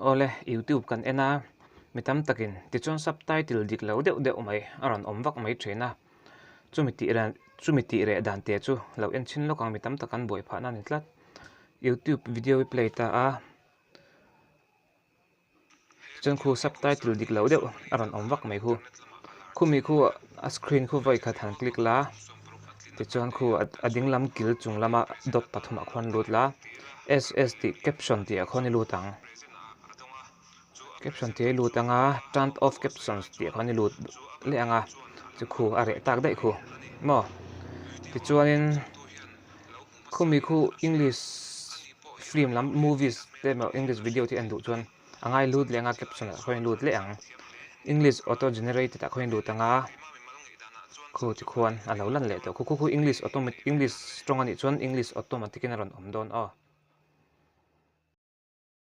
Awle, YouTube kan en a, mi tam takin tichuan subtitle dik lo deuh deuh mai a rawn awm vak mai thin a, chumi tih reh chumi tih reh dan te chu lo en chhin lawk ang mi tam tak an buai phahna a ni tlat. YouTube video i play ta a. Chuan khu subtitle dik loh deuh a rawn awm vak mai khu. Khumi khu a screen khu vawi khat han click la tichuan khu a ding lam kil chung lama dot pathumah khuan lut la SS tih caption tih ah khuan i lut ang. Caption tih a i lut ang a turn off captions tih ah khuan i lut leh ang a chu khu a reh tak daih khu maw tichuanin. Khumi khu English film lam movies te emaw English video te en duh chuan a ngai lut leh ang a caption ah khuan lut leh ang English auto generated ah khuan lut ang a khu tikhuan a lo lan leh tawh khu khu English automatic English tawng a nih chuan English automatic in a rawn awm dawn aw.